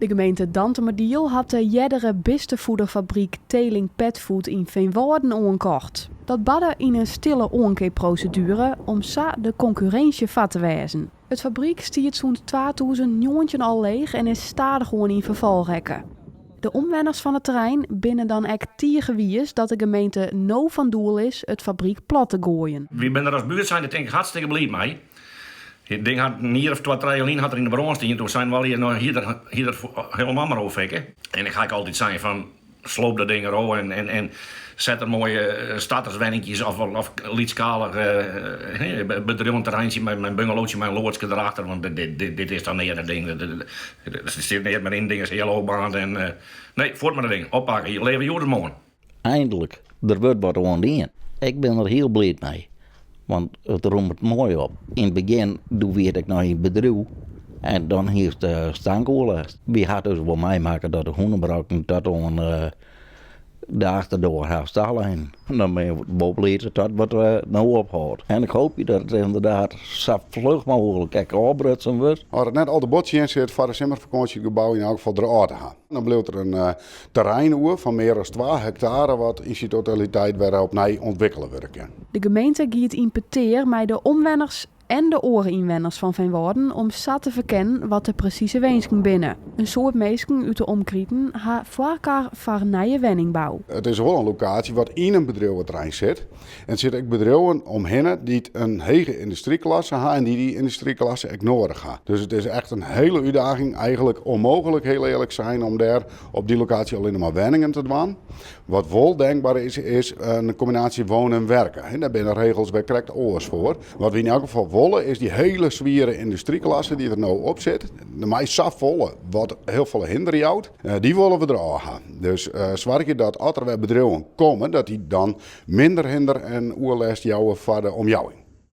De gemeente Dantumadiel hat de eardere bistefoederfabryk Teeling Petfood yn Feanwâlden oankocht. Dat barde yn in stille oankeapproseduere om sa de konkurrinsje foar te wêzen. It fabryk stiet sûnt 2019 al leech en is stadichoan yn ferfal rekke. De omwenners fan it terrein binne dan ek tige wiis dat de gemeente no fan doel is it fabryk plat te goaien. Wy binne der as buert zijnde tink ik hartstikke bliid mei. It ding hat in jier of twa, trije lyn hat er yn de brân stien. Toen seinen we allegear, no hie er, hie er helemaal mar ôffekke. En ik ha ek altyd sein fan sloop dat ding derôf en, en, en set der moaie starterswenninkjes of, of lytsskalich bedriuwenterreintsje mei in bungalowtsje mei in loadske derachter. Want dit, dit, dit is dan neat, dat ding. Der sit neat mear yn, it ding is hiel ôfbaarnd. En, nee, fuort mei dat ding. Oppakke, leaver hjoed as moarn. Eindelijk, der wurdt wat oan dien. Ik bin der hiel bliid mei, want it rûmet moai op. Yn it begjin, doe wie it ek noch yn it bedriuw en dan hiest stankoerlêst. Wy ha dus wol meimakke dat de hûnebrokken tot oan de achterdoar hast taleinen. Dan bin je wol bliid dat dat wat no ophâldt. En ik hoopje dat it ynderdaad sa fluch mooglik ek ôfbrutsen wurdt. As it net al te bot tsjin sit foar de simmerfakânsje it gebou yn elk gefal derôf te ha. Dan bliuwt der in terrein oer fan mear as 2 hektare wat yn syn totaliteit wer opnij ûntwikkele wurde kin. De gemeente giet yn petear mei de omwenners en de oare ynwenners fan Feanwâlden om sa te ferkennen wat de presize winsken binne. In soad minsken út de omkriten ha foarkar foar nije wenningbou. It is wol in lokaasje wat yn in bedriuweterrein sit. En der sitte ek bedriuwen omhinne dy't in hege yndustryklasse ha en dy't dy yndustryklasse ek noadich ha. Dus it is echt in hele útdaging, eigenlik ûnmooglik hiel earlik sein, om dêr op dy lokaasje allinne mar wenningen te dwaan. Wat wol denkber is, is in kombinaasje wonen en werken. Dêr binne de regels wer krekt oars foar. Wat wy yn elk gefal wolle is dy hele swiere yndustryklasse dy't der no op sit, mei safolle wat hiel folle hinder jout, dy wolle we derôf ha. Dus soargje dat as der wer bedriuwen komme, dat dy dan minder hinder en oerlêst jouwe foar de omjouwing.